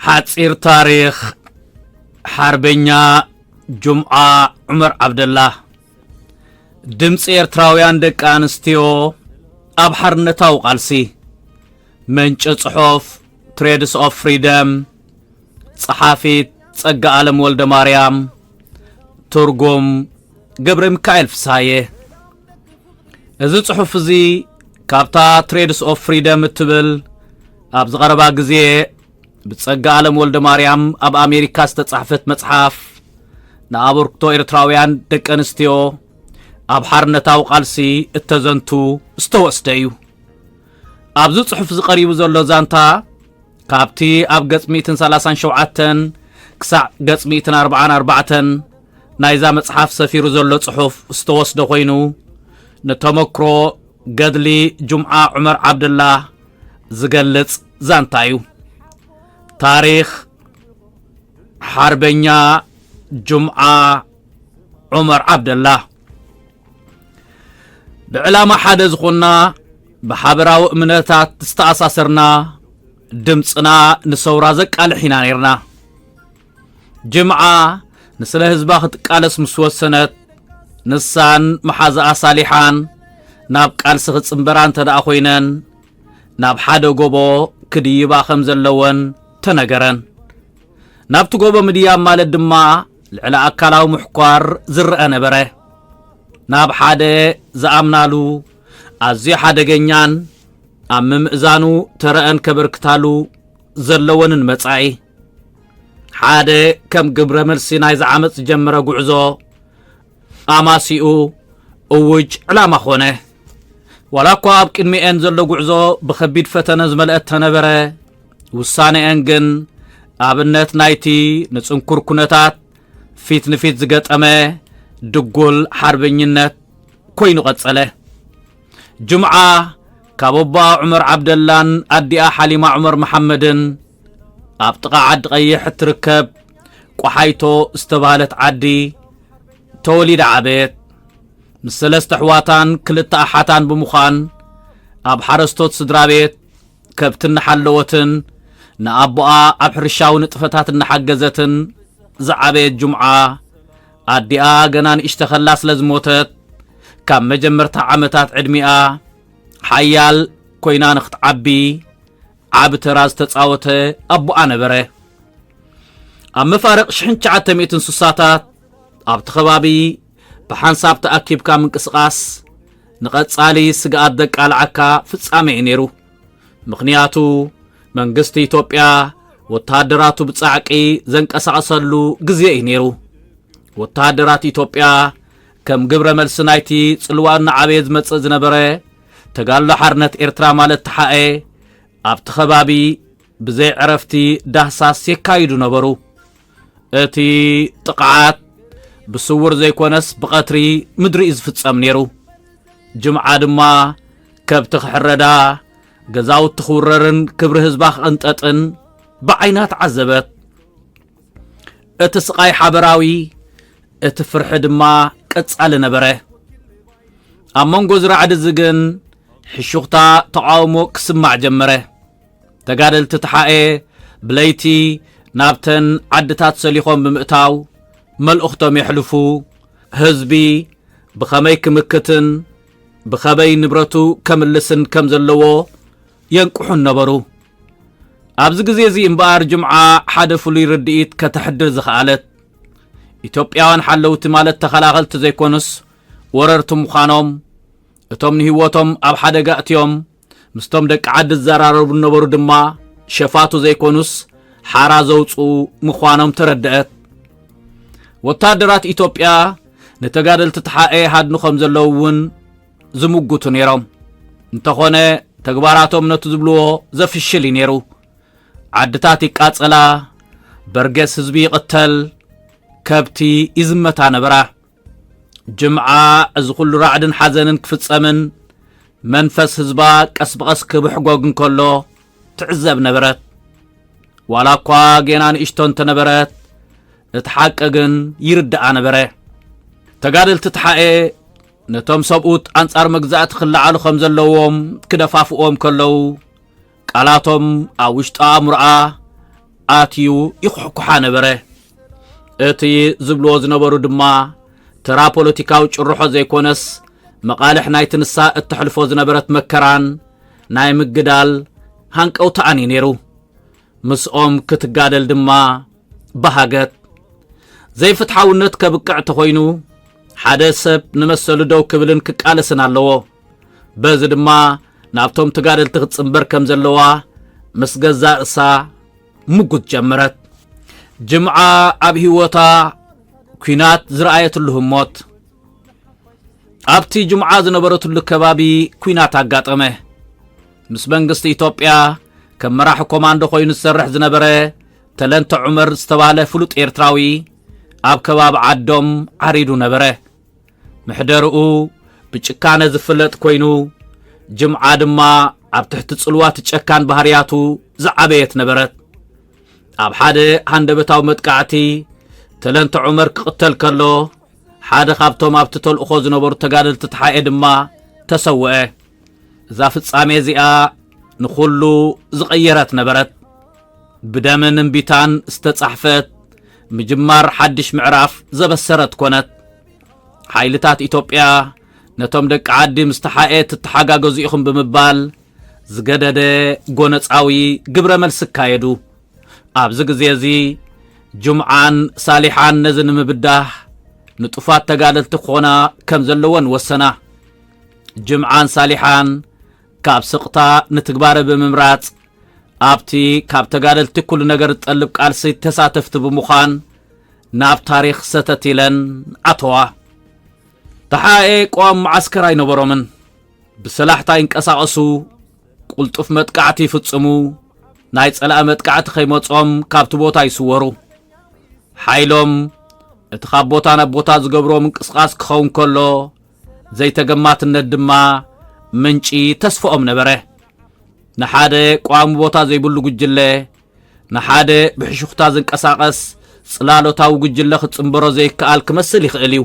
ሓጺር ታሪኽ ሓርበኛ ጁምዓ ዑመር ዓብደላ። ድምጺ ኤርትራውያን ደቂ ኣንስትዮ ኣብ ሓርነታዊ ቃልሲ። ምንጪ ጽሑፍ ትሬድስ ኦፍ ፍሪደም። ጸሓፊት ጸጋ ኣለም ወልደ ማርያም። ትርጉም ገብረ ሚካኤል ፍስሃየ። እዚ ጽሑፍ እዚ ካብታ ትሬድስ ኦፍ ፍሪደም እትብል ኣብዚ ቀረባ ግዜ ብጸጋ ኣለም ወልደ ማርያም ኣብ ኣሜሪካ ዝተጻሕፈት መጽሓፍ ንኣበርክቶ ኤርትራውያን ደቂ ኣንስትዮ ኣብ ሓርነታዊ ቃልሲ እተዘንቱ ዝተወስደ እዩ። ኣብዚ ጽሑፍ እዚ ቀሪቡ ዘሎ ዛንታ ካብቲ ኣብ ገጽ ሚእትን ሰላሳን ሸውዓተን ክሳዕ ገጽ ሚእትን ኣርባዓን ኣርባዕተን ናይዛ መጽሓፍ ሰፊሩ ዘሎ ጽሑፍ ዝተወስደ ኮይኑ፣ ንተመክሮ ገድሊ ጁምዓ ዑመር ዓብደላ ዝገልጽ ዛንታ እዩ። ታሪኽ ሓርበኛ ጁምዓ ዑመር ዓብደላ። ብዕላማ ሓደ ዝኾንና፣ ብሓበራዊ እምነታት ዝተኣሳሰርና፣ ድምጽና ንሰውራ ዘቃልሕ ኢና ነይርና። ጅምዓ ንስለ ህዝባ ክትቃለስ ምስ ወሰነት፣ ንሳን መሓዛኣ ሳሊሓን ናብ ቃልሲ ክጽንበራ እንተ ደኣ ኮይነን፣ ናብ ሓደ ጎቦ ክድይባ ከም ዘለወን ተነገረን። ናብቲ ጎቦ ምድያብ ማለት ድማ ልዕሊ ኣካላዊ ምሕኳር ዝረኣ ነበረ። ናብ ሓደ ዝኣምናሉ ኣዝዩ ሓደገኛን ኣብ ምምእዛኑ ተረኣን ከበርክታሉ ዘለወንን መጻኢ። ሓደ ከም ግብረ መልሲ ናይዚ ዓመጽ ዝጀመረ ጉዕዞ ኣማሲኡ እውጅ ዕላማ ኾነ። ዋላ እኳ ኣብ ቅድሚኤን ዘሎ ጉዕዞ ብኸቢድ ፈተነ ዝመልአ ተነበረ፣ ውሳኔኤን ግን ኣብነት ናይቲ ንጽንኩር ኩነታት ፊት ንፊት ዝገጠመ ድጉል ሓርበኝነት ኮይኑ ቀጸለ። ጅምዓ ካብ ኣቦኣ ዑመር ዓብደላን ኣዲኣ ሓሊማ ዑመር መሓመድን ኣብ ጥቓ ዓዲ ቀይሕ እትርከብ ቆሓይቶ ዝተባህለት ዓዲ ተወሊዳ ዓበየት። ምስ ሰለስተ ኣሕዋታን ክልተ ኣሓታን ብምዃን ኣብ ሓረስቶት ስድራ ቤት ከብቲ እናሓለወትን ንኣቦኣ ኣብ ሕርሻዊ ንጥፈታት እናሓገዘትን ዝዓበየት ጅምዓ፣ ኣዲኣ ገና ንእሽተ ከላ ስለ ዝሞተት፣ ካብ መጀመርታ ዓመታት ዕድሚኣ ሓያል ኮይና ንኽትዓቢ ዓቢ ተራ ዝተጻወተ ኣቦኣ ነበረ። ኣብ መፋርቕ ሽሕን ትሽዓተ ሚእትን ስሳታት ኣብቲ ከባቢ ብሓንሳብ ተኣኪብካ ምንቅስቓስ ንቐጻሊ ስግኣት ዘቃልዓካ ፍጻመ እዩ ነይሩ። ምኽንያቱ መንግስቲ ኢትዮጵያ ወተሃደራቱ ብጻዕቂ ዘንቀሳቕሰሉ ግዜ እዩ ነይሩ። ወተሃደራት ኢትዮጵያ ከም ግብረ መልሲ ናይቲ ጽልዋ እናዓበየ ዝመጽእ ዝነበረ ተጋድሎ ሓርነት ኤርትራ ማለት ተሓኤ ኣብቲ ከባቢ ብዘይ ዕረፍቲ ዳህሳስ የካይዱ ነበሩ። እቲ ጥቕዓት ብስውር ዘይኮነስ ብቐትሪ ምድሪ እዩ ዝፍጸም ነይሩ። ጅምዓ ድማ ከብቲ ክሕረዳ፣ ገዛውቲ ክውረርን ክብሪ ህዝባ ክቕንጠጥን ብዓይና ተዓዘበት። እቲ ስቓይ ሓበራዊ፣ እቲ ፍርሒ ድማ ቀጻሊ ነበረ። ኣብ መንጎ እዚ ራዕዲ እዚ ግን ሕሹኽታ ተቓውሞ ክስማዕ ጀመረ። ተጋደልቲ ተሓኤ ብለይቲ ናብተን ዓድታት ሰሊኾም ብምእታው መልእኽቶም የሕልፉ፣ ህዝቢ ብኸመይ ክምክትን ብኸበይ ንብረቱ ከምልስን ከም ዘለዎ የንቅሑን ነበሩ። ኣብዚ ግዜ እዚ እምበኣር ጅምዓ ሓደ ፍሉይ ርድኢት ከተሕድር ዝኸኣለት፣ ኢትዮጵያውያን ሓለውቲ ማለት ተኸላኸልቲ ዘይኮኑስ ወረርቲ ምዃኖም፣ እቶም ንህይወቶም ኣብ ሓደጋ እትዮም ምስቶም ደቂ ዓዲ ዝዘራረቡ ዝነበሩ ድማ ሸፋቱ ዘይኮኑስ ሓራ ዘውፅኡ ምዃኖም ተረድአት። ወታደራት ኢትዮጵያ ንተጋደልቲ ተሓኤ ሃድኑ ከም ዘለዉ እውን ዝምጉቱ ነይሮም። እንተኾነ ተግባራቶም ነቲ ዝብልዎ ዘፍሽል እዩ ነይሩ። ዓድታት ይቃጸላ፣ በርገስ ህዝቢ ይቕተል፣ ከብቲ ይዝመታ ነበራ። ጅምዓ እዚ ኩሉ ራዕድን ሓዘንን ክፍጸምን መንፈስ ህዝባ ቀስ ብቐስ ክብሕጎግ እንከሎ ትዕዘብ ነበረት። ዋላ እኳ ጌና ንእሽቶ እንተነበረት፣ እቲ ሓቂ ግን ይርድኣ ነበረ። ተጋደልቲ ተሓኤ ነቶም ሰብኡት ኣንጻር መግዛእቲ ክለዓሉ ከም ዘለዎም ክደፋፍእዎም ከለዉ፣ ቃላቶም ኣብ ውሽጢ ኣእምሮኣ ኣትዩ ይኹሕኩሓ ነበረ። እቲ ዝብልዎ ዝነበሩ ድማ ተራ ፖለቲካዊ ጭርሖ ዘይኮነስ፣ መቓልሕ ናይቲ ንሳ እተሕልፎ ዝነበረት መከራን ናይ ምግዳል ሃንቀውታኣን እዩ ነይሩ። ምስኦም ክትጋደል ድማ በሃገት። ዘይፍትሓውነት ከብቅዕ ተኾይኑ፣ ሓደ ሰብ ንመሰሉ ደው ክብልን ክቃለስን ኣለዎ። በዚ ድማ ናብቶም ተጋደልቲ ክትጽንበር ከም ዘለዋ ምስ ገዛእ ርእሳ ምጉት ጀመረት። ጅምዓ ኣብ ህይወታ ኲናት ዝረኣየትሉ ህሞት። ኣብቲ ጅምዓ ዝነበረትሉ ከባቢ ኲናት ኣጋጠመ። ምስ መንግስቲ ኢትዮጵያ ከም መራሒ ኮማንዶ ኮይኑ ዝሰርሕ ዝነበረ ተለንተ ዑመር ዝተባህለ ፍሉጥ ኤርትራዊ ኣብ ከባቢ ዓዶም ዓሪዱ ነበረ። ምሕደርኡ ብጭካነ ዝፍለጥ ኮይኑ፣ ጅምዓ ድማ ኣብ ትሕቲ ጽልዋ እቲ ጨካን ባህርያቱ ዝዓበየት ነበረት። ኣብ ሓደ ሃንደበታዊ መጥቃዕቲ ተለንተ ዑመር ክቕተል ከሎ፣ ሓደ ካብቶም ኣብቲ ተልእኾ ዝነበሩ ተጋደልቲ ተሓኤ ድማ ተሰውአ። እዛ ፍጻሜ እዚኣ ንኹሉ ዝቐየረት ነበረት። ብደምን እምቢታን ዝተጻሕፈት፣ ምጅማር ሓድሽ ምዕራፍ ዘበሰረት ኮነት። ሓይልታት ኢትዮጵያ ነቶም ደቂ ዓዲ ምስ ተሓኤ ትተሓጋገዙ ኢኹም ብምባል ዝገደደ ጎነጻዊ ግብረ መልሲ ኣካየዱ። ኣብዚ ግዜ እዚ ጅምዓን ሳሊሓን ነዚ ንምብዳህ ንጡፋት ተጋደልቲ ክኾና ከም ዘለወን ወሰና። ጅምዓን ሳሊሓን ካብ ስቕታ ንትግባረ ብምምራጽ፣ ኣብቲ ካብ ተጋደልቲ ኩሉ ነገር ዝጠልብ ቃልሲ ተሳተፍቲ ብምዃን ናብ ታሪኽ ሰተት ኢለን ኣተዋ። ተሓኤ ቀዋሚ መዓስከር ኣይነበሮምን። ብሰላሕታ ይንቀሳቐሱ፣ ቁልጡፍ መጥቃዕቲ ይፍጽሙ፣ ናይ ጸላኢ መጥቃዕቲ ከይመጾም ካብቲ ቦታ ይስወሩ። ሓይሎም እቲ ካብ ቦታ ናብ ቦታ ዝገብርዎ ምንቅስቓስ ክኸውን ከሎ፣ ዘይተገማትነት ድማ ምንጪ ተስፍኦም ነበረ። ንሓደ ቀዋሚ ቦታ ዘይብሉ ጉጅለ፣ ንሓደ ብሕሹኽታ ዝንቀሳቐስ ጽላሎታዊ ጉጅለ ክጽንበሮ ዘይከኣል ክመስል ይኽእል እዩ።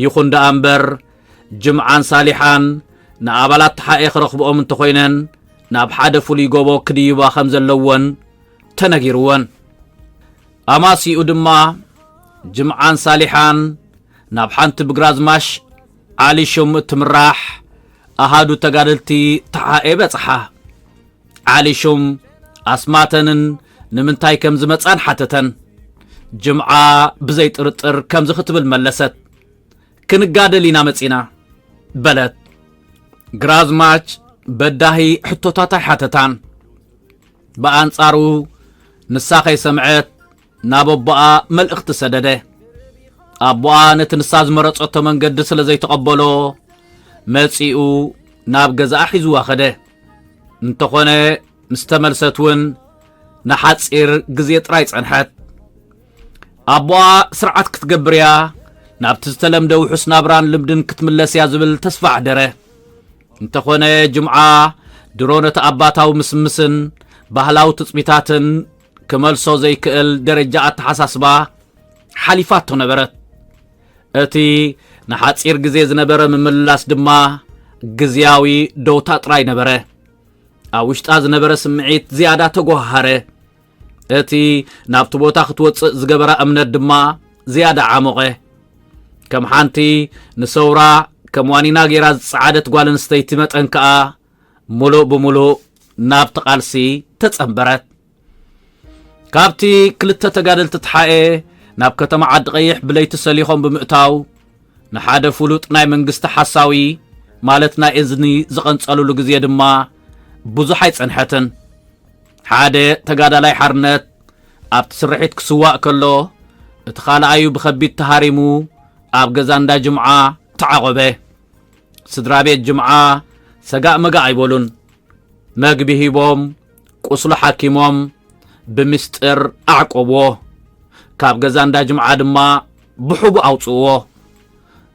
ይኹን ደኣ እምበር፣ ጅምዓን ሳሊሓን ንኣባላት ተሓኤ ክረኽብኦም እንተኾይነን፣ ናብ ሓደ ፍሉይ ጎቦ ክድይባ ከም ዘለወን ተነጊርወን። ኣማሲኡ ድማ፣ ጅምዓን ሳሊሓን ናብ ሓንቲ ብግራዝማሽ ዓሊ ሹም እትምራሕ ኣሃዱ ተጋደልቲ ተሓኤ በጽሓ። ዓሊ ሹም ኣስማተንን ንምንታይ ከም ዝመጻን ሓተተን። ጅምዓ ብዘይ ጥርጥር ከምዚ ክትብል መለሰት፣ "ክንጋደል ኢና መጺና" በለት። ግራዝማች በዳሂ ሕቶታት ኣይሓተታን። ብኣንጻሩ ንሳ ከይሰምዐት ናብ ኣቦኣ መልእኽቲ ሰደደ። ኣቦኣ ነቲ ንሳ ዝመረጸቶ መንገዲ ስለ ዘይተቐበሎ፣ መጺኡ ናብ ገዛኣ ሒዝዋ ኸደ። እንተኾነ፣ ምስ ተመልሰት እውን ንሓጺር ግዜ ጥራይ ጸንሐት። ኣቦኣ ስርዓት ክትገብር እያ፣ ናብቲ ዝተለምደ ውሑስ ናብራን ልምድን ክትምለስ እያ ዝብል ተስፋ ኣሕደረ። እንተኾነ፣ ጅምዓ ድሮ ነቲ ኣባታዊ ምስምስን ባህላዊ ትጽቢታትን ክመልሶ ዘይክእል ደረጃ ኣተሓሳስባ ሓሊፋቶ ነበረት። እቲ ንሓጺር ግዜ ዝነበረ ምምልላስ ድማ ግዝያዊ ደውታ ጥራይ ነበረ። ኣብ ውሽጣ ዝነበረ ስምዒት ዝያዳ ተጎሃሃረ። እቲ ናብቲ ቦታ ክትወጽእ ዝገበራ እምነት ድማ ዝያዳ ዓሞቐ። ከም ሓንቲ ንሰውራ ከም ዋኒና ገይራ ዝጸዓደት ጓል ኣንስተይቲ መጠን ከኣ፣ ምሉእ ብምሉእ ናብቲ ቃልሲ ተጸንበረት። ካብቲ ክልተ ተጋደልቲ ተሓኤ ናብ ከተማ ዓዲ ቀይሕ ብለይቲ ሰሊኾም ብምእታው፣ ንሓደ ፍሉጥ ናይ መንግስቲ ሓሳዊ፣ ማለት ናይ እዝኒ ዝቐንጸሉሉ ግዜ ድማ ብዙሕ ኣይጸንሐትን። ሓደ ተጋዳላይ ሓርነት ኣብቲ ስርሒት ክስዋእ ከሎ፣ እቲ ካልኣዩ ብኸቢድ ተሃሪሙ ኣብ ገዛ እንዳ ጅምዓ ተዓቖበ። ስድራ ቤት ጅምዓ ሰጋእ መጋእ ኣይበሉን። መግቢ ሂቦም፣ ቁስሉ ሓኪሞም፣ ብምስጢር ኣዕቆብዎ። ካብ ገዛ እንዳ ጅምዓ ድማ ብሕቡእ ኣውጽእዎ።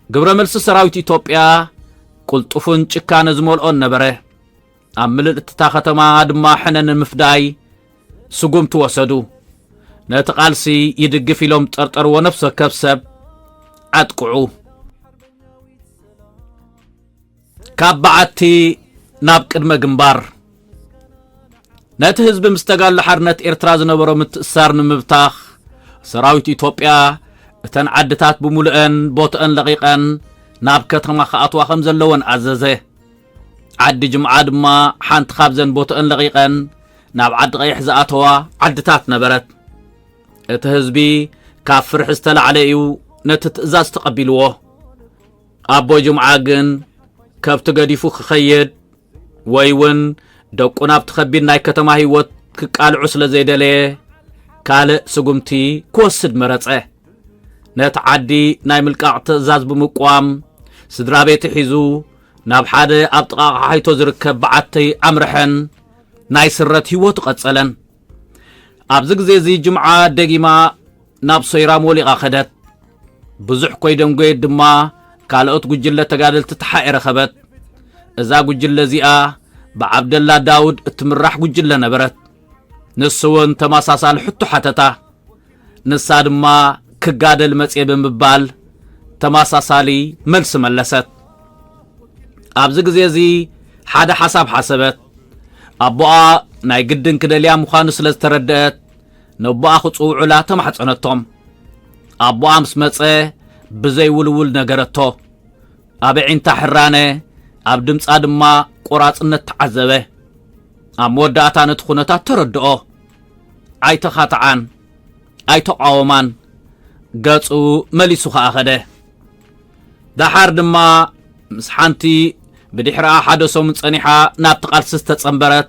ግብረ መልሲ ሰራዊት ኢትዮጵያ ቅልጡፍን ጭካነ ዝመልኦን ነበረ። ኣብ ምልእቲ እታ ከተማ ድማ ሕነ ንምፍዳይ ስጉምቲ ወሰዱ። ነቲ ቃልሲ ይድግፍ ኢሎም ዝጠርጠርዎ ነፍሲ ወከፍ ሰብ ኣጥቅዑ። ካብ በዓቲ ናብ ቅድመ ግንባር። ነቲ ህዝቢ ምስ ተጋድሎ ሓርነት ኤርትራ ዝነበሮ ምትእስሳር ንምብታኽ፣ ሰራዊት ኢትዮጵያ እተን ዓድታት ብምሉአን ቦትአን ለቒቐን ናብ ከተማ ክኣትዋ ከም ዘለወን ኣዘዘ። ዓዲ ጅምዓ ድማ ሓንቲ ካብዘን ቦትአን ለቒቐን ናብ ዓዲ ቀይሕ ዝኣተዋ ዓድታት ነበረት። እቲ ህዝቢ ካብ ፍርሒ ዝተላዕለ እዩ ነቲ ትእዛዝ ተቐቢልዎ። ኣቦ ጅምዓ ግን ከብቲ ገዲፉ ክኸይድ ወይ እውን ደቁ ናብቲ ከቢድ ናይ ከተማ ህይወት ክቃልዑ ስለ ዘይደለየ፣ ካልእ ስጉምቲ ክወስድ መረጸ። ነቲ ዓዲ ናይ ምልቃቕ ትእዛዝ ብምቅዋም፣ ስድራ ቤቱ ሒዙ ናብ ሓደ ኣብ ጥቓ ኣኻሒቶ ዝርከብ በዓቲ ኣምርሐን ናይ ስረት ህይወቱ ቀጸለን። ኣብዚ ግዜ እዚ ጅምዓ ደጊማ ናብ ሶይራም ወሊቓ ከደት። ብዙሕ ኮይደንጎየት ድማ ካልኦት ጉጅለ ተጋደልቲ ተሓኤ ረኸበት። እዛ ጉጅለ እዚኣ ብዓብደላ ዳውድ እትምራሕ ጉጅለ ነበረት። ንሱ እውን ተመሳሳሊ ሕቶ ሓተታ። ንሳ ድማ ክጋደል መጽየ ብምባል ተመሳሳሊ መልሲ መለሰት። ኣብዚ ግዜ እዚ ሓደ ሓሳብ ሓሰበት። ኣቦኣ ናይ ግድን ክደልያ ምዃኑ ስለ ዝተረድአት፣ ነቦኣ ክጽውዑላ ተማሕጸነቶም። ኣቦኣ ምስ መጸ ብዘይውልውል ነገረቶ። ኣብ ኣዒንታ ሕራነ፣ ኣብ ድምጻ ድማ ቆራጽነት ተዓዘበ። ኣብ መወዳእታ ነቲ ኩነታት ተረድኦ። ኣይተኻትዓን፣ ኣይተቓወማን። ገጹ መሊሱ ኸኣ ኸደ። ደሓር ድማ ምስ ሓንቲ ብድሕሪኣ ሓደ ሰሙን ጸኒሓ ናብቲ ቃልሲ ዝተጸንበረት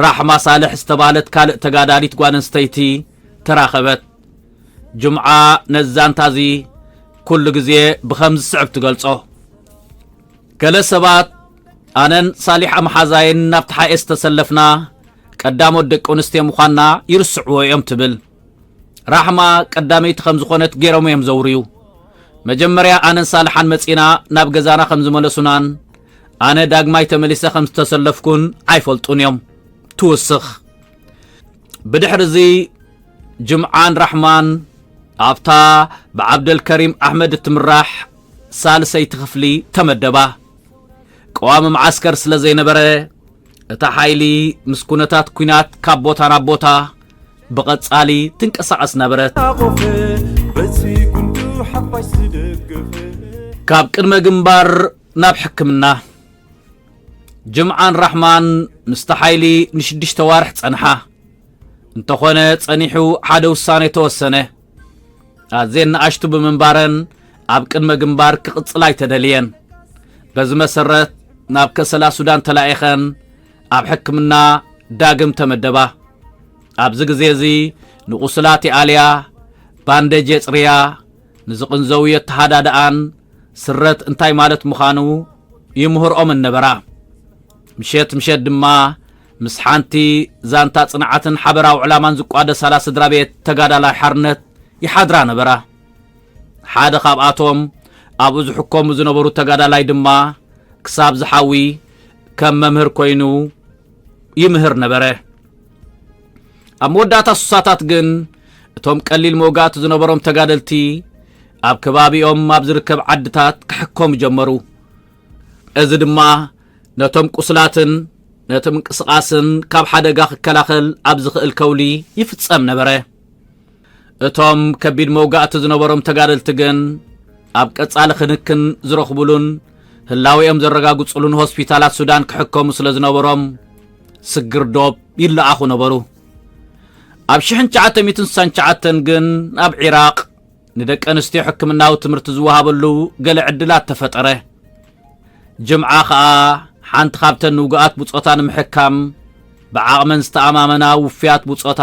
ራሕማ ሳልሕ ዝተባህለት ካልእ ተጋዳሊት ጓል ኣንስተይቲ ተራኸበት። ጅምዓ ነዚ ዛንታ እዚ ኩሉ ግዜ ብኸምዚ ዝስዕብ ትገልጾ። ገለ ሰባት ኣነን ሳሊሓ መሓዛይን ናብቲ ሓኤ ዝተሰለፍና ቀዳሞት ደቂ ኣንስትዮ ምዃንና ይርስዕዎ እዮም ትብል። ራሕማ ቀዳመይቲ ከም ዝኾነት ገይሮም እዮም ዘውርዩ። መጀመርያ ኣነን ሳልሓን መጺና ናብ ገዛና ከም ዝመለሱናን ኣነ ዳግማይ ተመሊሰ ከም ዝተሰለፍኩን ኣይፈልጡን እዮም ትውስኽ። ብድሕሪ እዚ ጅምዓን ራሕማን ኣብታ ብዓብደልከሪም ኣሕመድ እትምራሕ ሳልሰይቲ ክፍሊ ተመደባ። ቀዋሚ መዓስከር ስለ ዘይነበረ፣ እታ ሓይሊ ምስ ኩነታት ኲናት ካብ ቦታ ናብ ቦታ ብቐጻሊ ትንቀሳቐስ ነበረት። ኣቆፈ በዚ ጉንዱ ሓፋሽ ዝደገፈ ካብ ቅድመ ግንባር ናብ ሕክምና። ጅምዓን ራሕማን ምስቲ ሓይሊ ንሽዱሽተ ዋርሕ ጸንሓ። እንተኾነ ጸኒሑ ሓደ ውሳኔ ተወሰነ። ኣዝየን ንኣሽቱ ብምንባረን ኣብ ቅድመ ግንባር ክቕጽላ ኣይተደልየን። በዚ መሰረት ናብ ከሰላ ሱዳን ተላኢኸን ኣብ ሕክምና ዳግም ተመደባ። ኣብዚ ግዜ እዚ ንቑስላት ይኣልያ፣ ባንደጅ የጽርያ፣ ንዝቕንዘው የተሃዳድኣን ስረት እንታይ ማለት ምዃኑ ይምህርኦምን ነበራ። ምሸት ምሸት ድማ ምስ ሓንቲ ዛንታ ጽንዓትን ሓበራዊ ዕላማን ዝቋደሳላ ስድራ ቤት ተጋዳላይ ሓርነት ይሓድራ ነበራ። ሓደ ካብኣቶም ኣብኡ ዝሕከሙ ዝነበሩ ተጋዳላይ ድማ ክሳብ ዝሓዊ ከም መምህር ኮይኑ ይምህር ነበረ። ኣብ መወዳእታ ሱሳታት ግን እቶም ቀሊል መውጋእቲ ዝነበሮም ተጋደልቲ ኣብ ከባቢኦም ኣብ ዝርከብ ዓድታት ክሕከሙ ጀመሩ። እዚ ድማ ነቶም ቁስላትን ነቲ ምንቅስቓስን ካብ ሓደጋ ክከላኸል ኣብ ዝኽእል ከውሊ ይፍጸም ነበረ። እቶም ከቢድ መውጋእቲ ዝነበሮም ተጋደልቲ ግን ኣብ ቀጻሊ ክንክን ዝረኽቡሉን ህላዌኦም ዘረጋግጹሉን ሆስፒታላት ሱዳን ክሕከሙ ስለ ዝነበሮም፣ ስግር ዶብ ይለኣኹ ነበሩ። ኣብ ሽሕን ትሽዓተ ሚእትን ስሳን ትሽዓተን ግን ኣብ ዒራቕ ንደቂ ኣንስትዮ ሕክምናዊ ትምህርቲ ዝወሃበሉ ገለ ዕድላት ተፈጠረ። ጅምዓ ኸኣ ሓንቲ ካብተን ንውጉኣት ብጾታ ንምሕካም ብዓቕመን ዝተኣማመና ውፍያት ብጾታ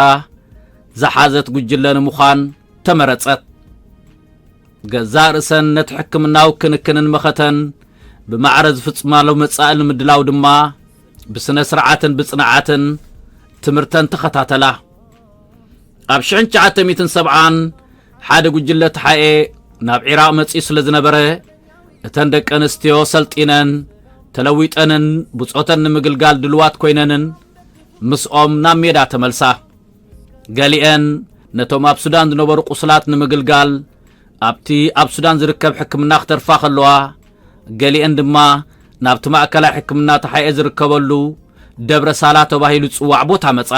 ዝሓዘት ጉጅለ ንምዃን ተመረጸት። ገዛእ ርእሰን ነቲ ሕክምናዊ ክንክንን መኸተን ብማዕረ ዝፍጽማሉ መጻኢ ንምድላው ድማ ብስነ ስርዓትን ብጽንዓትን ትምህርተን ተኸታተላ። ኣብ ሽሕን ትሽዓተ ሚእትን ሰብዓን ሓደ ጉጅለ ተሓኤ ናብ ዒራቕ መጺኡ ስለ ዝነበረ፣ እተን ደቂ ኣንስትዮ ሰልጢነን፣ ተለዊጠንን ብጾተን ንምግልጋል ድልዋት ኮይነንን ምስኦም ናብ ሜዳ ተመልሳ። ገሊአን ነቶም ኣብ ሱዳን ዝነበሩ ቁስላት ንምግልጋል ኣብቲ ኣብ ሱዳን ዝርከብ ሕክምና ክተርፋ ከለዋ፣ ገሊአን ድማ ናብቲ ማእከላይ ሕክምና ተሓኤ ዝርከበሉ ደብረ ሳላ ተባሂሉ ዝጽዋዕ ቦታ መጻ።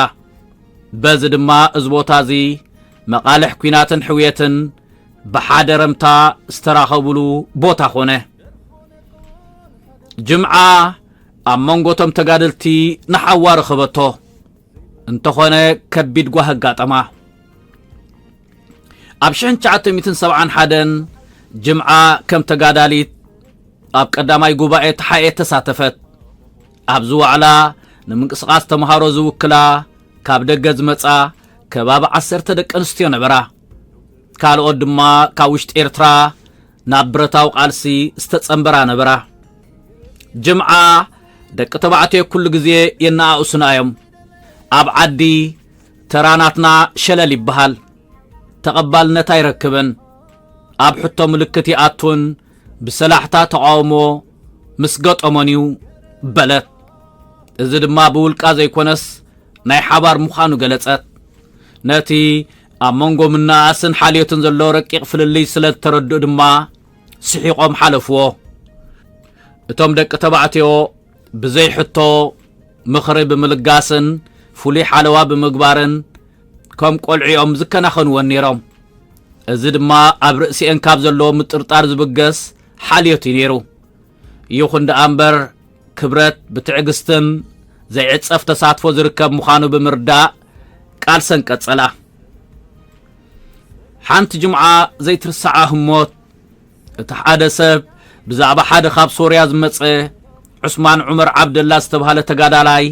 በዚ ድማ እዚ ቦታ እዚ መቓልሕ ኲናትን ሕውየትን ብሓደ ረምታ ዝተራኸቡሉ ቦታ ኾነ። ጅምዓ ኣብ መንጎ እቶም ተጋደልቲ ንሓዋ ረኸበቶ። እንተኾነ ከቢድ ጓህ ኣጋጠማ። ኣብ ሽሕን ትሽዓተ ሚእትን ሰብዓን ሓደን ጅምዓ ከም ተጋዳሊት ኣብ ቀዳማይ ጉባኤ ተሓኤ ተሳተፈት። ኣብዚ ዋዕላ ንምንቅስቓስ ተምሃሮ ዝውክላ ካብ ደገ ዝመጻ ከባቢ ዓሰርተ ደቂ ኣንስትዮ ነበራ። ካልኦት ድማ ካብ ውሽጢ ኤርትራ ናብ ብረታዊ ቃልሲ ዝተጸንበራ ነበራ። ጅምዓ ደቂ ተባዕትዮ ኩሉ ግዜ የነኣእሱና እዮም። ኣብ ዓዲ ተራ ናትና ሸለል ይበሃል። ተቐባልነት ኣይረክብን። ኣብ ሕቶ ምልክት ይኣቱን ብሰላሕታ ተቓውሞ ምስ ገጠሞን እዩ በለት። እዚ ድማ ብውልቃ ዘይኮነስ ናይ ሓባር ምዃኑ ገለጸት። ነቲ ኣብ መንጎ ምንኣስን ሓልዮትን ዘሎ ረቂቕ ፍልልይ ስለ ዝተረድኡ ድማ ስሒቖም ሓለፍዎ። እቶም ደቂ ተባዕትዮ ብዘይ ሕቶ ምኽሪ ብምልጋስን ፍሉይ ሓለዋ ብምግባርን ከም ቆልዑ እዮም ዝከናኸንወን ነይሮም። እዚ ድማ ኣብ ርእሲኤን ካብ ዘለዎ ምጥርጣር ዝብገስ ሓልዮት እዩ ነይሩ። ይኹን ደኣ እምበር ክብረት ብትዕግስትን ዘይዕጸፍ ተሳትፎ ዝርከብ ምዃኑ ብምርዳእ ቃልሰን ቀጸላ። ሓንቲ ጅምዓ ዘይትርሳዓ ህሞት፣ እቲ ሓደ ሰብ ብዛዕባ ሓደ ካብ ሶርያ ዝመጸ ዑስማን ዑመር ዓብደላ ዝተባህለ ተጋዳላይ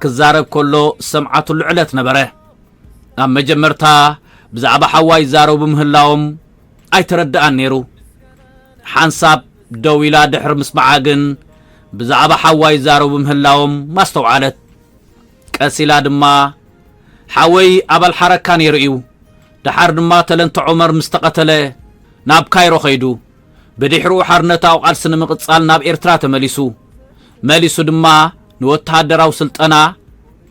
ክዛረብ ከሎ ዝሰምዓትሉ ዕለት ነበረ። ኣብ መጀመርታ ብዛዕባ ሓዋ ይዛረቡ ምህላዎም ኣይተረድኣን ነይሩ። ሓንሳብ ደው ኢላ ድሕሪ ምስማዓ ግን ብዛዕባ ሓዋ ይዛረቡ ምህላዎም ኣስተውዓለት። ቀስ ኢላ ድማ፣ ሓወይ ኣባል ሓረካ ነይሩ እዩ። ደሓር ድማ ተለንተ ዑመር ምስ ተቐተለ ናብ ካይሮ ኸይዱ። ብድሕሪኡ ሓርነታዊ ቃልሲ ንምቕጻል ናብ ኤርትራ ተመሊሱ። መሊሱ ድማ ንወተሃደራዊ ስልጠና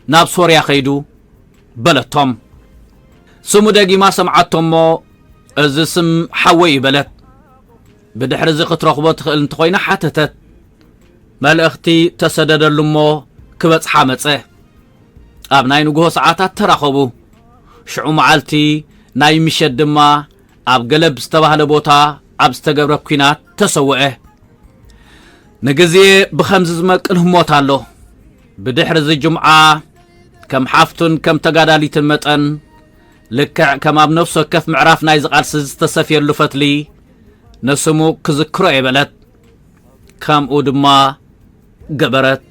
ናብ ሶርያ ኸይዱ በለቶም። ስሙ ደጊማ ሰምዓቶ እሞ፣ እዚ ስም ሓወይ እዩ በለት። ብድሕሪ እዚ ክትረኽቦ ትኽእል እንተኾይና ሓተተት። መልእኽቲ ተሰደደሉ እሞ ክበጽሓ መጸ። ኣብ ናይ ንግሆ ሰዓታት ተራኸቡ። ሽዑ መዓልቲ ናይ ምሸት ድማ ኣብ ገለብ ዝተባህለ ቦታ ኣብ ዝተገብረ ኲናት ተሰውአ። ንግዜ ብኸምዚ ዝመቅል ህሞት ኣሎ። ብድሕሪ እዚ ጅምዓ ከም ሓፍቱን ከም ተጋዳሊትን መጠን ልክዕ ከም ኣብ ነፍሲ ወከፍ ምዕራፍ ናይዚ ቃልሲ ዝተሰፍየሉ ፈትሊ ንስሙ ክዝክሮ እየ በለት። ከምኡ ድማ ገበረት።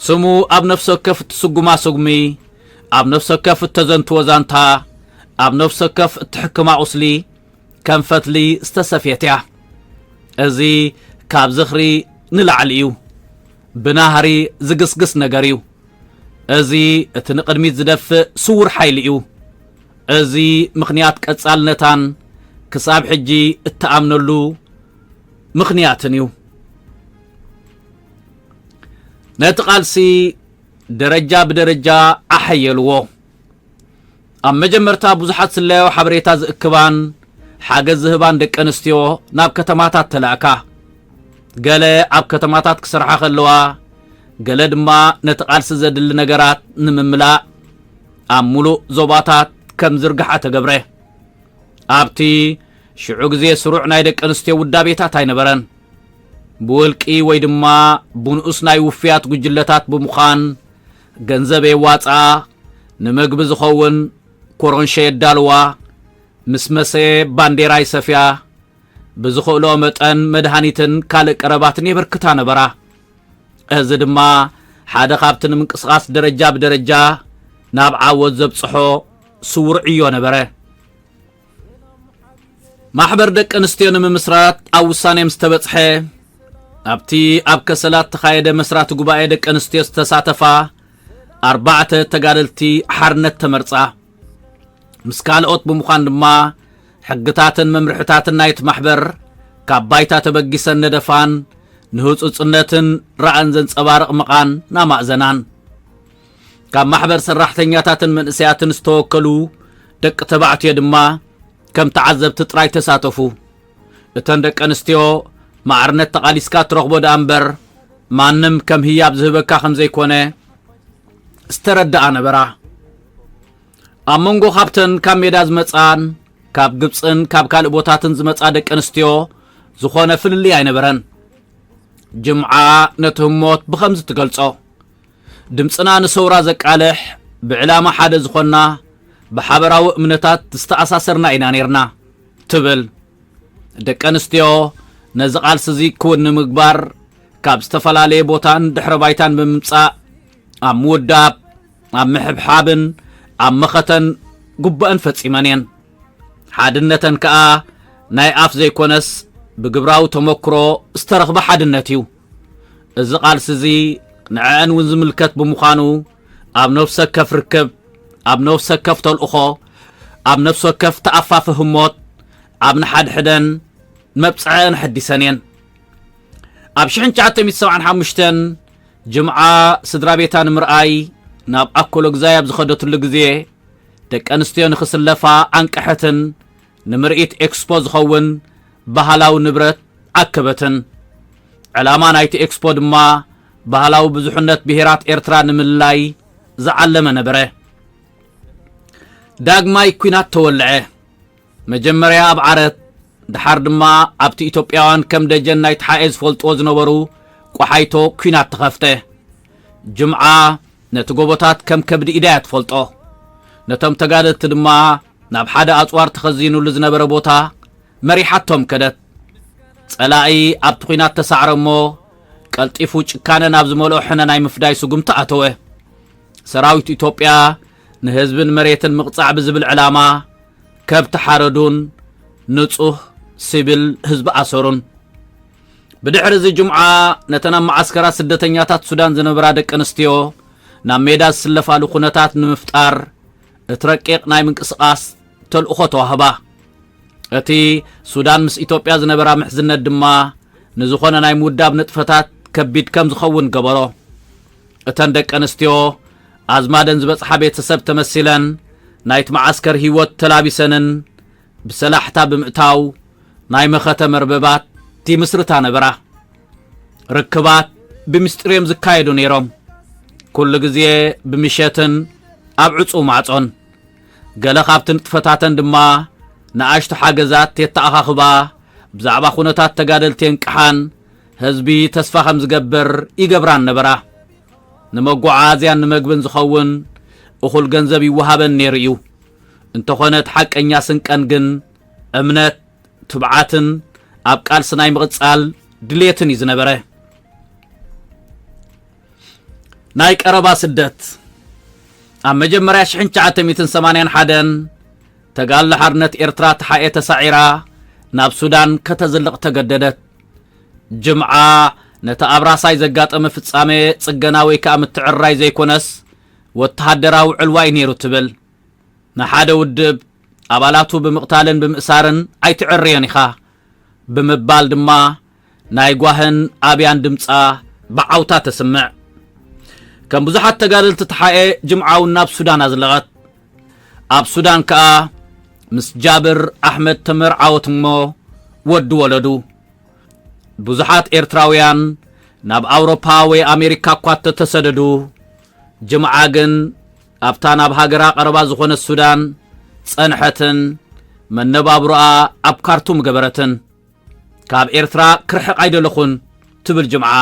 ስሙ ኣብ ነፍሲ ወከፍ እትስጉማ ስጉሚ፣ ኣብ ነፍሲ ወከፍ እተዘንትዎ ዛንታ፣ ኣብ ነፍሲ ወከፍ እትሕክማ ቁስሊ ከም ፈትሊ ዝተሰፍየት እያ። እዚ ካብ ዝኽሪ ንላዕሊ እዩ። ብናህሪ ዝግስግስ ነገር እዩ። እዚ እቲ ንቕድሚት ዝደፍእ ስዉር ሓይሊ እዩ። እዚ ምኽንያት ቀጻልነታን ክሳብ ሕጂ እትኣምነሉ ምኽንያትን እዩ። ነቲ ቃልሲ ደረጃ ብደረጃ ኣሐየልዎ። ኣብ መጀመርታ ብዙሓት ስለያዊ ሓበሬታ ዝእክባን ሓገዝ ዝህባን ደቂ ኣንስትዮ ናብ ከተማታት ተላእካ። ገለ ኣብ ከተማታት ክሰርሓ ከለዋ፣ ገለ ድማ ነቲ ቃልሲ ዘድሊ ነገራት ንምምላእ ኣብ ሙሉእ ዞባታት ከም ዝርግሓ ተገብረ። ኣብቲ ሽዑ ግዜ ስሩዕ ናይ ደቂ ኣንስትዮ ውዳቤታት ኣይነበረን። ብውልቂ ወይ ድማ ብንኡስ ናይ ውፍያት ጉጅለታት ብምዃን ገንዘብ የዋፅኣ፣ ንመግቢ ዝኸውን ኮሮንሸ የዳልዋ፣ ምስ መሰየ ባንዴራ ይሰፍያ፣ ብዝኽእሎ መጠን መድሃኒትን ካልእ ቀረባትን የበርክታ ነበራ። እዚ ድማ ሓደ ካብቲ ንምንቅስቓስ ደረጃ ብደረጃ ናብ ዓወት ዘብጽሖ ስውር ዕዮ ነበረ። ማሕበር ደቂ ኣንስትዮ ንምምስራት ኣብ ውሳኔ ምስ ተበጽሐ፣ ኣብቲ ኣብ ከሰላት ተኻየደ መስራቲ ጉባኤ ደቂ ኣንስትዮ ዝተሳተፋ ኣርባዕተ ተጋደልቲ ሓርነት ተመርጻ። ምስ ካልኦት ብምዃን ድማ ሕግታትን መምርሕታትን ናይቲ ማሕበር ካብ ባይታ ተበጊሰን ነደፋን፣ ንህጹጽነትን ራእን ዘንጸባርቕ ምቓን ናማእዘናን። ካብ ማሕበር ሰራሕተኛታትን መንእሰያትን ዝተወከሉ ደቂ ተባዕትዮ ድማ ከም ተዓዘብቲ ጥራይ ተሳተፉ። እተን ደቂ ኣንስትዮ ማዕርነት ተቓሊስካ ትረኽቦ ደኣ እምበር፣ ማንም ከም ህያብ ዝህበካ ከም ዘይኮነ ዝተረድኣ ነበራ። ኣብ መንጎ ካብተን ካብ ሜዳ ዝመጻን ካብ ግብጽን ካብ ካልእ ቦታትን ዝመጻ ደቂ ኣንስትዮ ዝኾነ ፍልልይ ኣይነበረን። ጅምዓ ነቲ ህሞት ብኸምዚ ትገልጾ፣ ድምጽና ንሰውራ ዘቃልሕ፣ ብዕላማ ሓደ ዝኾንና፣ ብሓበራዊ እምነታት ዝተኣሳሰርና ኢና ነይርና ትብል። ደቂ ኣንስትዮ ነዚ ቃልሲ እዚ ክውን ንምግባር ካብ ዝተፈላለየ ቦታን ድሕረ ባይታን ብምምጻእ ኣብ ምውዳብ፣ ኣብ ምሕብሓብን ኣብ መኸተን ግቡአን ፈጺመን እየን። ሓድነተን ከኣ ናይ ኣፍ ዘይኮነስ ብግብራዊ ተመክሮ ዝተረኽበ ሓድነት እዩ። እዚ ቃልሲ እዚ ንዐአን እውን ዝምልከት ብምዃኑ ኣብ ነፍሲ ወከፍ ርክብ፣ ኣብ ነፍሲ ወከፍ ተልእኾ፣ ኣብ ነፍሲ ወከፍ ተኣፋፊ ህሞት ኣብ ንሓድሕደን መብጽዐን ኣሐዲሰን እየን። ኣብ ሽሕን ትሽዓተ ሚእትን ሰብዓን ሓሙሽተን ጅምዓ ስድራ ቤታ ንምርኣይ ናብ ኣኮሎግዛይ ኣብ ዝኸደትሉ ግዜ ደቂ ኣንስትዮ ንኽስለፋ ኣንቀሐትን ንምርኢት ኤክስፖ ዝኸውን ባህላዊ ንብረት ኣከበትን። ዕላማ ናይቲ ኤክስፖ ድማ ባህላዊ ብዙሕነት ብሄራት ኤርትራ ንምልላይ ዝዓለመ ነበረ። ዳግማይ ኲናት ተወልዐ። መጀመርያ ኣብ ዓረት፣ ድሓር ድማ ኣብቲ ኢትዮጵያውያን ከም ደጀን ናይ ተሓኤ ዝፈልጥዎ ዝነበሩ ቆሓይቶ ኲናት ተኸፍተ። ጅምዓ ነቲ ጎቦታት ከም ከብዲ ኢዳ እያ ትፈልጦ። ነቶም ተጋደልቲ ድማ ናብ ሓደ ኣጽዋር ተኸዚኑሉ ዝነበረ ቦታ መሪሓቶም ከደት። ጸላኢ ኣብቲ ኲናት ተሳዕረ እሞ ቀልጢፉ ጭካነ ናብ ዝመልኦ ሕነ ናይ ምፍዳይ ስጉምቲ ኣተወ። ሰራዊት ኢትዮጵያ ንህዝብን መሬትን ምቕጻዕ ብዝብል ዕላማ ከብቲ ሓረዱን ንጹህ ሲቪል ህዝቢ ኣሰሩን። ብድሕሪ እዚ ጅምዓ ነተን ኣብ መዓስከራት ስደተኛታት ሱዳን ዝነበራ ደቂ ኣንስትዮ ናብ ሜዳ ዝስለፋሉ ኩነታት ንምፍጣር እቲ ረቂቕ ናይ ምንቅስቓስ ተልእኾ ተዋህባ። እቲ ሱዳን ምስ ኢትዮጵያ ዝነበራ ምሕዝነት ድማ ንዝኾነ ናይ ምውዳብ ንጥፈታት ከቢድ ከም ዝኸውን ገበሮ። እተን ደቂ ኣንስትዮ ኣዝማደን ዝበጽሓ ቤተሰብ ተመሲለን ናይቲ መዓስከር ህይወት ተላቢሰንን ብሰላሕታ ብምእታው ናይ መኸተ መርበባት ይምስርታ ነበራ። ርክባት ብምስጢር እዮም ዝካየዱ ነይሮም። ኩሉ ግዜ ብምሸትን ኣብ ዕጹው ማዕጾን። ገለ ካብቲ ንጥፈታተን ድማ ንኣሽቱ ሓገዛት የተኣኻኽባ፣ ብዛዕባ ኩነታት ተጋደልቲ የንቅሓን ህዝቢ ተስፋ ከም ዝገብር ይገብራን ነበራ። ንመጓዓዝያን ንመግብን ዝኸውን እኹል ገንዘብ ይወሃበን ነይሩ እዩ። እንተኾነ እቲ ሓቀኛ ስንቀን ግን እምነት፣ ትብዓትን ኣብ ቃልሲ ናይ ምቕጻል ድልየትን እዩ ዝነበረ። ናይ ቀረባ ስደት። ኣብ መጀመርያ ሽሕን ትሽዓተ ሚእትን ሰማንያን ሓደን ተጋድሎ ሓርነት ኤርትራ ተሓኤ ተሳዒራ ናብ ሱዳን ከተዝልቕ ተገደደት። ጅምዓ ነቲ ኣብ ራሳይ ዘጋጠመ ፍጻሜ ጽገና ወይ ከኣ ምትዕርራይ ዘይኮነስ ወተሃደራዊ ዕልዋ እዩ ነይሩ ትብል። ንሓደ ውድብ ኣባላቱ ብምቕታልን ብምእሳርን ኣይትዕርዮን ኢኻ ብምባል ድማ ናይ ጓህን ኣብያን ድምጻ ብዓውታ ተስምዕ። ከም ብዙሓት ተጋደልቲ ተሓኤ ጅምዓ እውን ናብ ሱዳን ኣዝለቐት። ኣብ ሱዳን ከኣ ምስ ጃብር ኣሕመድ ተመርዓወት እሞ ወዲ ወለዱ። ብዙሓት ኤርትራውያን ናብ ኣውሮፓ ወይ ኣሜሪካ እኳ እንተተሰደዱ፣ ጅምዓ ግን ኣብታ ናብ ሃገራ ቀረባ ዝኾነት ሱዳን ጸንሐትን መነባብሮኣ ኣብ ካርቱም ገበረትን። ካብ ኤርትራ ክርሕቕ ኣይደለኹን። ትብል ጅምዓ።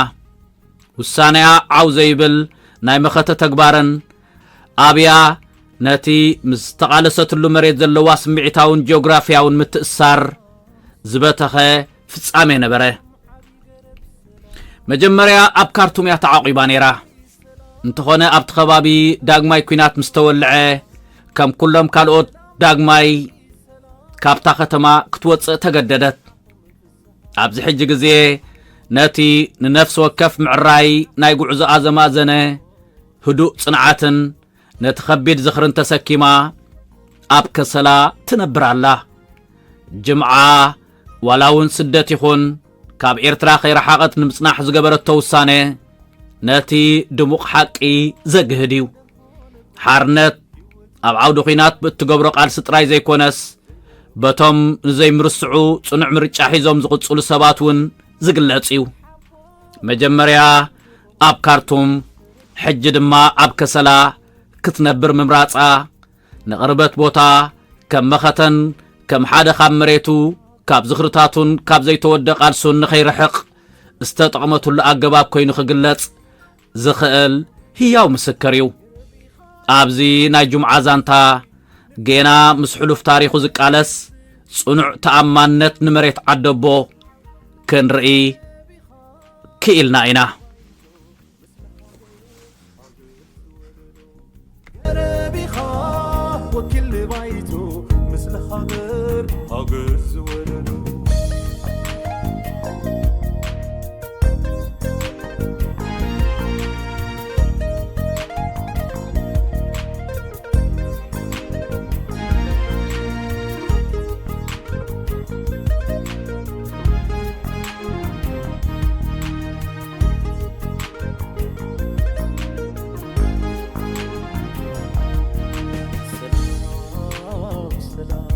ውሳኔኣ ዓው ዘይብል ናይ መኸተ ተግባርን ኣብያ ነቲ ምስ ተቓለሰትሉ መሬት ዘለዋ ስምዒታውን ጂኦግራፍያውን ምትእስሳር ዝበተኸ ፍጻሜ ነበረ። መጀመርያ ኣብ ካርቱም እያ ተዓቒባ ነይራ። እንተኾነ ኣብቲ ከባቢ ዳግማይ ኲናት ምስ ተወልዐ፣ ከም ኩሎም ካልኦት ዳግማይ ካብታ ከተማ ክትወጽእ ተገደደት። ኣብዚ ሕጂ ግዜ ነቲ ንነፍሲ ወከፍ ምዕራይ ናይ ጉዕዞኣ ዘማእዘነ ህዱእ ጽንዓትን ነቲ ኸቢድ ዝኽርን ተሰኪማ ኣብ ከሰላ ትነብር ኣላ። ጅምዓ ዋላ እውን ስደት ይኹን ካብ ኤርትራ ከይረሓቐት ንምጽናሕ ዝገበረቶ ውሳነ ነቲ ድሙቕ ሓቂ ዘግህድ እዩ። ሓርነት ኣብ ዓውዲ ኲናት ብእትገብሮ ቃልሲ ጥራይ ዘይኮነስ፣ በቶም ንዘይምርስዑ ጽኑዕ ምርጫ ሒዞም ዝቕጽሉ ሰባት እውን ዝግለጽ እዩ። መጀመርያ ኣብ ካርቱም፣ ሕጂ ድማ ኣብ ከሰላ ክትነብር ምምራጻ፣ ንቕርበት ቦታ ከም መኸተን ከም ሓደ ካብ መሬቱ፣ ካብ ዝኽርታቱን ካብ ዘይተወደ ቃልሱን ንኸይርሕቕ ዝተጠቕመትሉ ኣገባብ ኮይኑ ክግለጽ ዝኽእል ህያው ምስክር እዩ። ኣብዚ ናይ ጁምዓ ዛንታ፣ ጌና ምስ ሕሉፍ ታሪኹ ዝቃለስ ጽኑዕ ተኣማንነት ንመሬት ዓደቦ ክንርኢ ክኢልና ኢና። ረቢኻ ወኪል ንባይቶ፣ ምስለ ሃገር፣ ሃገር ዝወለዶ። ሰላም ሰላም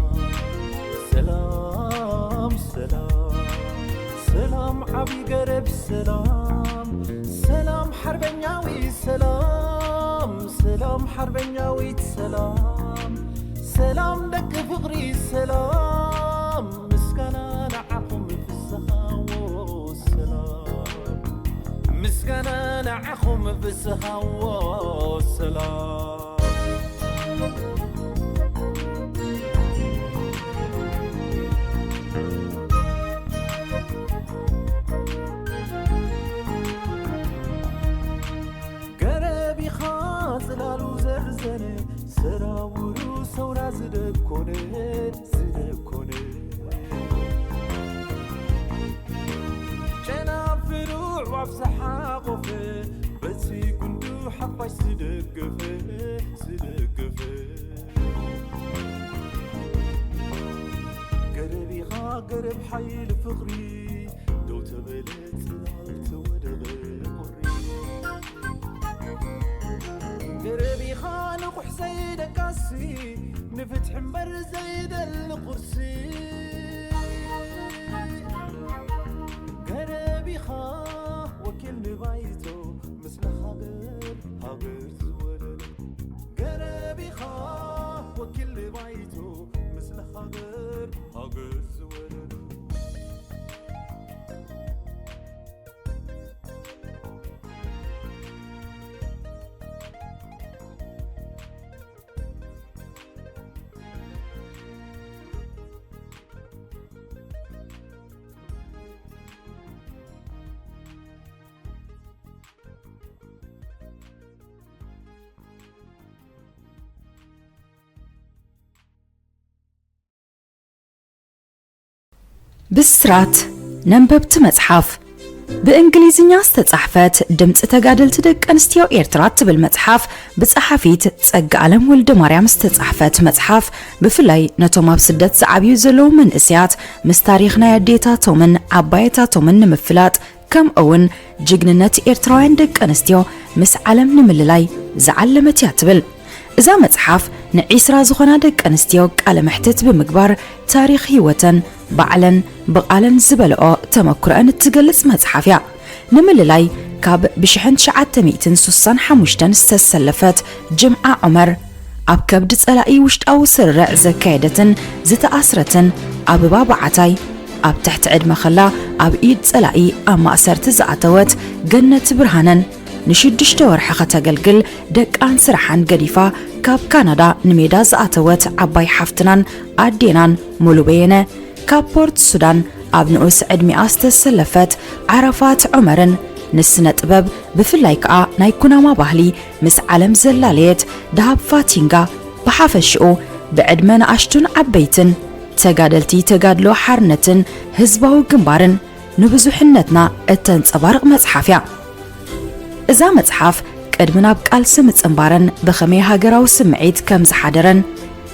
ሰላም ሰላም ሰላም ዓቢ ገረብ ሰላም ሰላም ሓርበኛዊ ሰላም ሰላም ሓርበኛዊት ሰላም ሰላም ደቂ ፍቕሪ ሰላም ምስጋና ንዓኹም ፍስሃዎ ሰላም ምስጋና ንዓኹም ፍስሃዎ ሰላም ገረብ ኢኻ ጽላሉ ዘርዘነ ሰራውሩ ሰውራ ዝደኮነ ዝደኮነ ጨናፍሩ ኣዕዋፍ ዝሓቖፈ በቲ ጉንዱ ሓፋሽ ዝደገፈ ዝደገፈ ገረብ ኢኻ ገረብ ሓይሊ ፍቕሪ ደው ተበለ ጽላል ተወደበ ቁሪ ገረብ ኢኻ ንቑሕ ዘይደቃሲ ንፍትሒ እምበር ዘይደሊ ቁርሲ ገረብ ኢኻ ወኪል ንባይቶ ምስለ ሃገር ሃገር ዝወለዶ ገረብ ኢኻ ወኪል ንባይቶ ምስለ ሃገር ሃገር ዝወለዶ ብስራት ነንበብቲ መጽሓፍ ብእንግሊዝኛ ዝተጻሕፈት ድምጺ ተጋደልቲ ደቂ ኣንስትዮ ኤርትራ እትብል መጽሓፍ ብጸሓፊት ጸጋ ኣለም ወልደ ማርያም ዝተጻሕፈት መጽሓፍ ብፍላይ ነቶም ኣብ ስደት ዝዓብዩ ዘለዉ መንእሰያት ምስ ታሪኽ ናይ ኣዴታቶምን ዓባየታቶምን ንምፍላጥ ከምኡ እውን ጅግንነት ኤርትራውያን ደቂ ኣንስትዮ ምስ ዓለም ንምልላይ ዝዓለመት እያ ትብል። እዛ መጽሓፍ ንዒስራ ዝኾና ደቂ ኣንስትዮ ቃለ መሕትት ብምግባር ታሪኽ ህይወተን ባዕለን ብቓለን ዝበልኦ ተመኩሮአን እትገልጽ መጽሓፍ እያ። ንምልላይ ካብ ብሽሕን ትሽዓተ ሚእትን ሱሳን ሓሙሽተን ዝተሰለፈት ጅምዓ ዑመር ኣብ ከብዲ ጸላኢ ውሽጣዊ ስርርዕ ዘካየደትን ዝተኣስረትን ኣበባ በዓታይ ኣብ ትሕቲ ዕድመ ከላ ኣብ ኢድ ጸላኢ ኣብ ማእሰርቲ ዝኣተወት ገነት ብርሃነን ንሽዱሽተ ወርሒ ከተገልግል ደቃን ስራሓን ገዲፋ ካብ ካናዳ ንሜዳ ዝኣተወት ዓባይ ሓፍትናን ኣዴናን ሙሉ በየነ፣ ካብ ፖርት ሱዳን ኣብ ንኡስ ዕድሚኣ ዝተሰለፈት ዓረፋት ዑመርን ንስነ ጥበብ ብፍላይ ከኣ ናይ ኩናማ ባህሊ ምስ ዓለም ዘላለየት ደሃብ ፋቲንጋ ብሓፈሽኡ ብዕድመ ንኣሽቱን ዓበይትን ተጋደልቲ ተጋድሎ ሓርነትን ህዝባዊ ግንባርን ንብዙሕነትና እተንጸባርቕ መጽሓፍ እያ። እዛ መጽሓፍ ቅድሚ ናብ ቃልሲ ምጽንባረን ብኸመይ ሃገራዊ ስምዒት ከም ዝሓደረን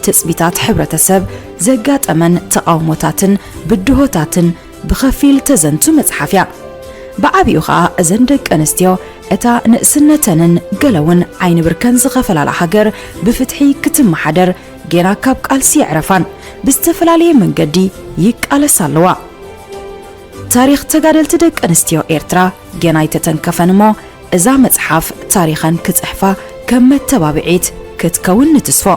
ትጽቢታት ሕብረተሰብ ዘጋጠመን ተቓውሞታትን ብድሆታትን ብኸፊል ተዘንቱ መጽሓፍ እያ። ብዓቢኡ ኸኣ እዘን ደቂ ኣንስትዮ እታ ንእስነተንን ገለውን ዓይኒ ብርከን ዝኸፈላላ ሃገር ብፍትሒ ክትመሓደር ጌና ካብ ቃልሲ የዕረፋን ብዝተፈላለየ መንገዲ ይቃለሳ ኣለዋ። ታሪኽ ተጋደልቲ ደቂ ኣንስትዮ ኤርትራ ጌና ኣይተተንከፈን እሞ እዛ መጽሓፍ ታሪኸን ክጽሕፋ ከም መተባብዒት ክትከውን ንትስፎ።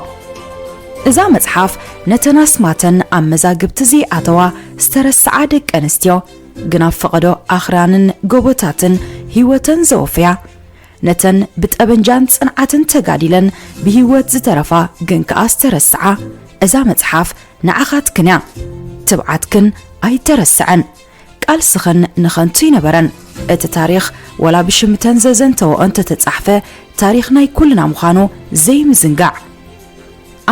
እዛ መጽሓፍ ነተን ኣስማተን ኣብ መዛግብቲ ዘይኣተዋ ዝተረስዓ ደቂ ኣንስትዮ ግን ኣብ ፈቐዶ ኣኽራንን ጎቦታትን ህይወተን ዘወፈያ፣ ነተን ብጠበንጃን ጽንዓትን ተጋዲለን ብህይወት ዝተረፋ ግን ከኣ ዝተረስዓ፣ እዛ መጽሓፍ ንዓኻትክን እያ። ትብዓትክን ኣይተረስዐን። ቃልስኽን ንኸንቱ ኣይነበረን። እቲ ታሪኽ ወላ ብሽምተን ዘዘንተወኦ እንተተጻሕፈ፣ ታሪኽ ናይ ኩልና ምዃኑ ዘይምዝንጋዕ።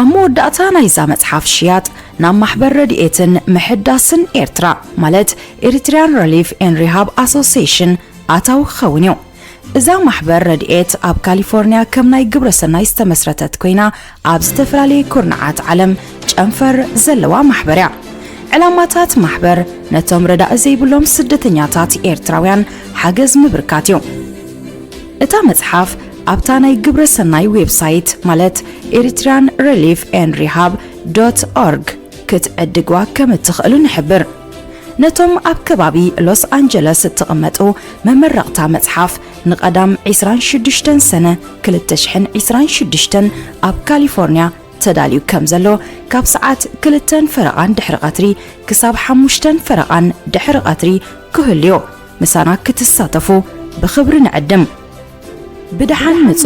ኣብ መወዳእታ ናይዛ መጽሓፍ ሽያጥ ናብ ማሕበር ረድኤትን ምሕዳስን ኤርትራ ማለት Eritrean Relief and Rehab Association ኣታዊ ክኸውን እዩ። እዛ ማሕበር ረድኤት ኣብ ካሊፎርኒያ ከም ናይ ግብረ ሰናይ ዝተመስረተት ኮይና ኣብ ዝተፈላለየ ኩርናዓት ዓለም ጨንፈር ዘለዋ ማሕበር እያ። ዕላማታት ማሕበር ነቶም ረዳኢ ዘይብሎም ስደተኛታት ኤርትራውያን ሓገዝ ምብርካት እዩ። እታ መጽሓፍ ኣብታ ናይ ግብረ ሰናይ ዌብሳይት ማለት Eritrean Relief and Rehab dot org ክትዕድግዋ ከም እትኽእሉ ንሕብር። ነቶም ኣብ ከባቢ ሎስ ኣንጀለስ እትቕመጡ መመረቕታ መጽሓፍ ንቐዳም ዕስራን ሽዱሽተን ሰነ ክልተ ሽሕን ዕስራን ሽዱሽተን ኣብ ካሊፎርኒያ ተዳልዩ ከም ዘሎ ካብ ሰዓት ክልተን ፈረቓን ድሕሪ ቐትሪ ክሳብ ሓሙሽተን ፈረቓን ድሕሪ ቐትሪ ክህልዮ ምሳና ክትሳተፉ ብኽብሪ ንዕድም። ብደሓን ምጹ።